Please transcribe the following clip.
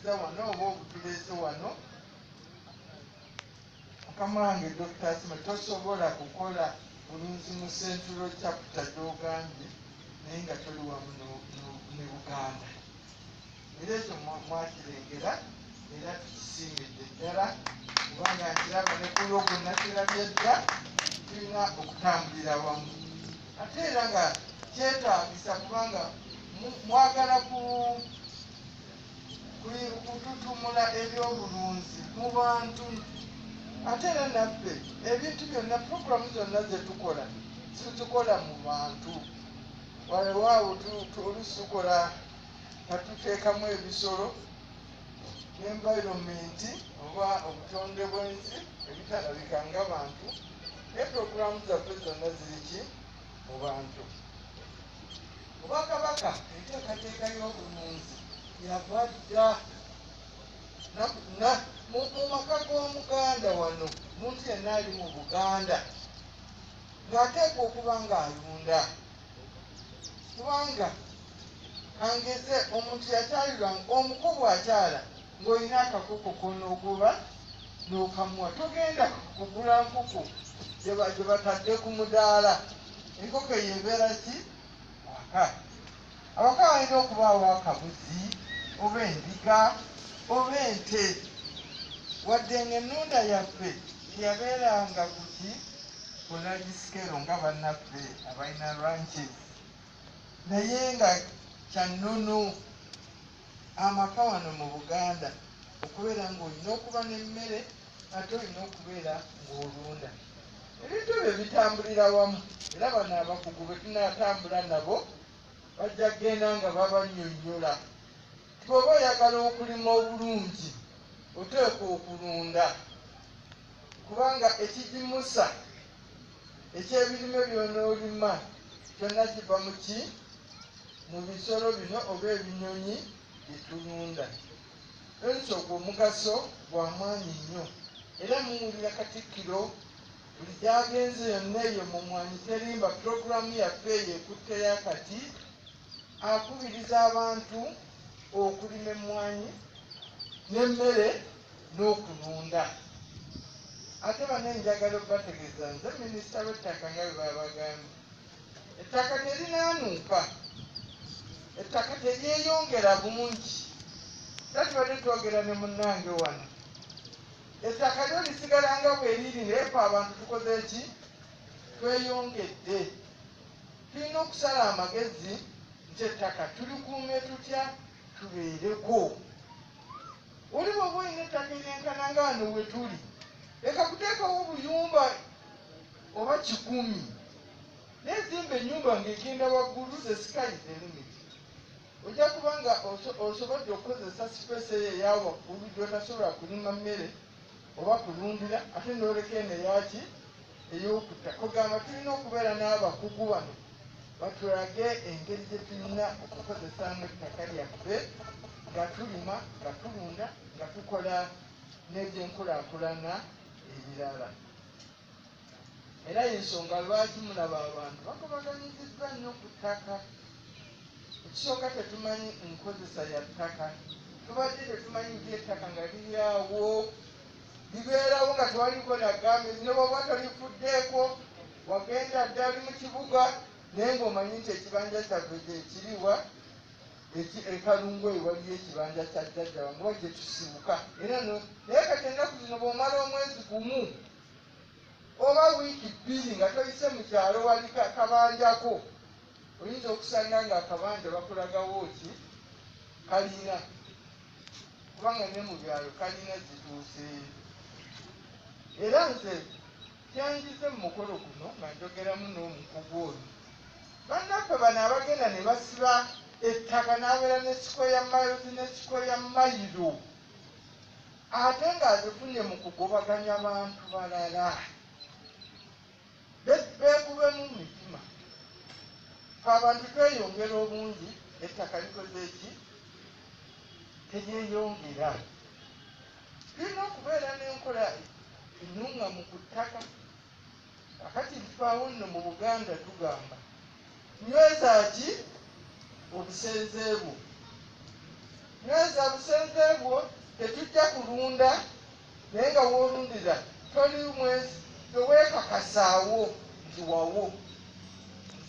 Obutukuŋŋaanyizza wano oba obutuleese wano. Mukama wange Dr. Asima, tosobola kukola bulunzi mu Central Chapter gy'ogambye naye nga toli wamu ne Buganda. Era ekyo mwakirengera era tukisiimidde ddala, kubanga nkiraba ne ku logo nakirabye dda, tulina okutambulira wamu. Ate era nga kyetaagisa kubanga mwagala kututumula ebyobulunzi mu bantu. Ate era naffe ebintu byonna, puroguramu zonna ze tukola, tuzikola mu bantu. Weewaawo oluusi tukola nga tuteekamu ebisolo, environment oba obutonde bw'ensi ebitalabika nga bantu, naye puroguramu zaffe zonna ziri ki mu bantu. Obwakabaka enteekateeka y'obulunzi yava dda mu maka g'Omuganda wano. Omuntu yenna ali mu Buganda ng'ateekwa okuba ng'alunda, kubanga kangeze omuntu yakyalirwa omuko bw'akyala ng'olina akakoko k'onoogoba n'okamuwa. Togenda kugula nkoko gye batadde ku mudaala. Enkoko eyo ebeera ki waka. Awaka walina okubaawo akabuzi oba endiga oba ente, wadde ng'ennunda yaffe teyabeeranga kuki ku large scale nga bannaffe abalina ranches, naye nga kya nnono amaka wano mu Buganda okubeera ng'olina okuba n'emmere ate olina okubeera ng'olunda. Ebintu ebyo bitambulira wamu, era bano abakugu bwe tunaatambula nabo bajja kugenda nga babannyonnyola nti bw'oba oyagala okulima obulungi oteekwa okulunda, kubanga ekigimusa eky'ebirime by'onoolima kyonna kiva mu ki mu bisolo bino oba ebinyonyi bye tulunda. Ensonga omugaso gwa maanyi nnyo, era muwulira Katikkiro buli gy'agenze yonna eyo mu Mwanyi Terimba, pulogulaamu yaffe eyo ekutteyo akati, akubiriza abantu okulima emmwanyi n'emmere n'okulunda. Ate bane njagala okubategeeza, nze minisita w'ettaka, nga bwe babagambye, ettaka terinaanuuka, ettaka teryeyongera bungi. Era tubadde twogera ne munnange wano, ettaka lyo lisigala nga bwe liri, naye fe abantu tukoze ki? Tweyongedde. Tulina okusala amagezi nti ettaka tulikuume tutya tubeereko. Oli bw'oba olina ettaka eryenkana nga wano we tuli, leka kuteekawo obuyumba oba 100, naye zimba ennyumba ng'egenda waggulu. The sky is the limit. Ojja kuba nga osobodde okukozesa space eyo eya waggulu gy'otasobola kulima mmere oba kulundira, ate n'oleka eno eyaki ey'okutta. Kugamba tulina okubeera n'abakugu bano batulage engeri gye tulina okukozesaamu ettaka lyaffe nga tulima, nga tulunda, nga tukola n'ebyenkulaakulana ebirala. Era y'ensonga lwaki mulaba abantu bagobaganyiziddwa nnyo ku ttaka. Ekisooka, tetumanyi nkozesa ya ttaka. Tubadde tetumanyi nti ettaka nga liri awo libeerawo nga tewaliko nagambye, ne bwoba tolifuddeeko wagenda ddali mu kibuga, naye ng'omanyi nti ekibanja kyaffe gyekiriwa ekalungu eyo waliyo ekibanja kya jjajja wange oba gye tusibuka. Era naye kati ennaku zino bw'omala omwezi gumu oba wiiki 2 nga toyise mu kyalo wali kabanjako, oyinza okusanga nga akabanja bakulagawo ki kalina, kubanga ne mu byalo kalina zituuse. Era nze kyanjize mu mukolo guno nga njogeramu n'omukugu oyo, bannaffe bano abagenda ne basiba ettaka n'abeera ne square miles ne square mayiro, ate ng'azifunye mu kugobaganya bantu balala, beekubemu mu mitima. Fe abantu tweyongera obungi, ettaka likoze eki? Teryeyongera. Tulina okubeera n'enkola ennungamu ku ttaka. Akati tufaawo nno mu Buganda tugamba, nyweza ki obusenze bwo. Nyweza busenze bwo, tetujja kulunda, naye nga woolundira toli mwesi, teweekakasaawo nti wawo.